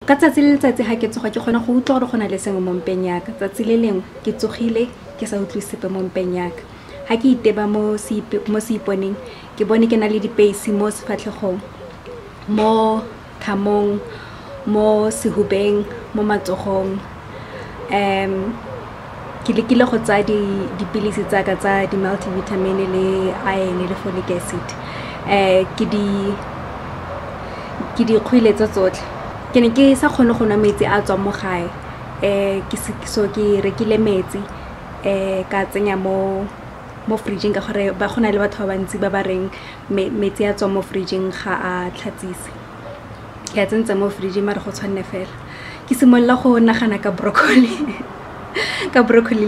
Ka tsatsi le letsatsi ga ke tsoga ke kgona go utlwa gore go na le sengwe mo mpeng yaka. Tsatsi le lengwe ke tsogile ke sa utlwe sepe mo mpeng yaka. Ga ke iteba mo seiponeng ke bone ke na le dipeisi mo sefatlhegong, mo thamong, mo sehubeng, mo matsogong. Ke lekile go tsaya dipilisi tsaka tsa di-multivitamin le iron le folic acid. Ke di kgwile tse tsotlhe. Ke ne ke sa kgone go nwa metsi a tswang mo gae. So ke rekile metsi ka tsenya mo fridge-ing ka gore ba gona le batho ba bantsi ba ba reng metsi a tswang mo fridge-ing ga a tlhatsise. Ke a tsentse mo fridge-ing mare go tshwanne fela. Ke simolola go nagana ka broccoli. Ka broccoli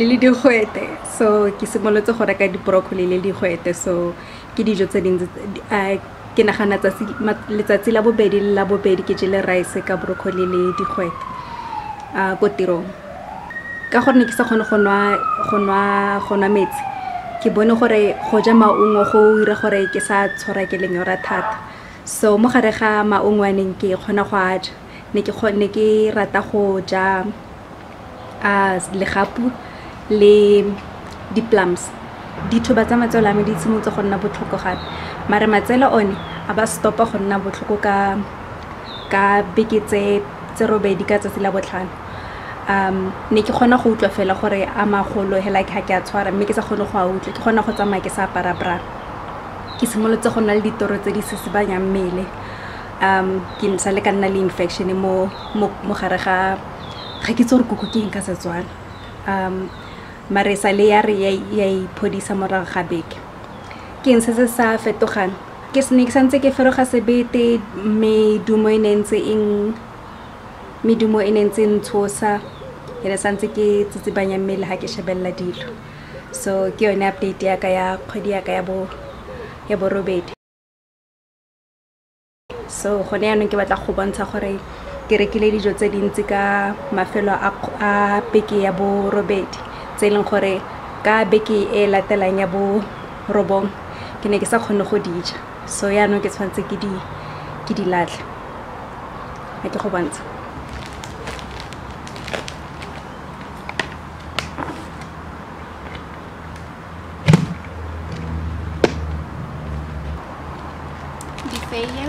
le digwete. So ke simolotse go reka di-broccoli le digwete. So ke dijo tse dintsi. Ke nagana letsatsi la bobedi le la bobedi ke jele rice ka broccoli le digwete ko tirong. Ka gore ne ke sa kgone go nwa metsi, ke bone gore go ja maungo go ira gore ke sa tshwara ke lenyora thata. So mo gare ga maungo a neng ke kgona go a ja, ne ke rata go ja legapu le di-plums. Dithoba tsa matsele a me di simolotse go nna botlhoko gape, mare matsele one a ba stopa go nna botlhoko ka beke tse 8 ka tsatsi la botlhano. Ne ke kgona go utlwa fela gore a magolo hela ke ha ke a tshwara, mme ke sa kgone go a utlwa. Ke kgona go tsamaya ke sa apara bra. Ke simolotse go nna le ditoro tse di sisibanyang mmele. Ke sa le ka nna le infection mo gare ga ke itse gore koko ke eng ka Setswana. Mare sa le ya re ya iphodisa morago ga beke. Ke eng se se sa fetogang? Ke ne ke santse ke feroga sebete, medumo e ne ntse ntshosa. Ke ne santse ke tsitsibanya mmele ha ke shebella dilo. So ke yone update ya ka ya kgwedi ya ka ya borobedi. So gone yaanong ke batla go bontsha gore ke rekile dijo tse dintsi ka mafelo a beke ya borobedi, tse e leng gore ka beke e latelang ya borobong ke ne ke sa kgone go di ja. So yaanong ke tshwanetse ke di latlhe. A ke go bontsha. Difeiye,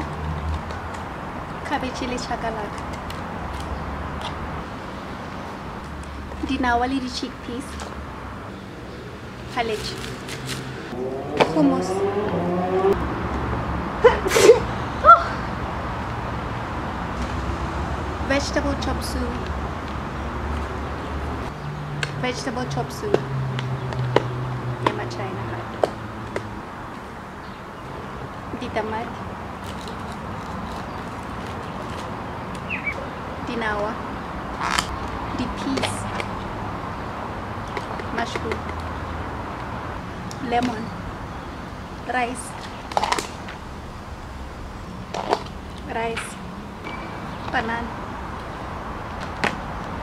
khabetšhe le chakalaka, dinawa le di-chickpeas, khaletše, hummus, vegetable chop suey, vegetable chop suey ya ma-China gape, ditamati, dinawa, di-peas, mushroom, lemon, rice, banana,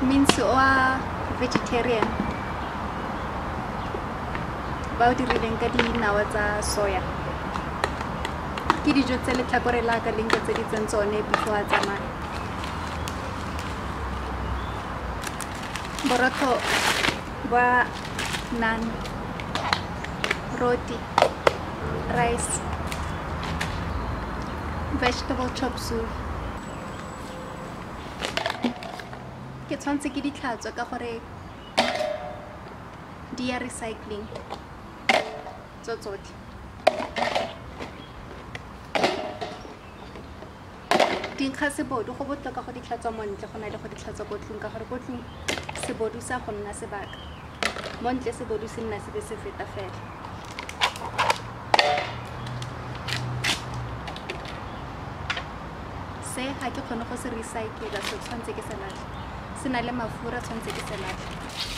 mince wa vegetarian ba o dirileng ka dinawa tsa soya. Ke dijo tse letlhakore la ka leng tse di tseng tsone before a tsamaya. Borotho ba naan, roti, rice, vegetable chop suey. Ke tshwanetse ke di tlhatswe ka gore di ya recycling tso tsotlhe. Dinkga sebodu go botlhokwa go di tlhatswa mo ntle go na le go di tlhatswa ko tlung, ka gore ko tlung sebodu sa go nna sebaka, mo ntle sebodu se nna se be se feta fela. Se ga ke kgone go se recyclela, so tshwanetse ke se latlhe. Se na le mafura, tshwanetse ke se latlhe.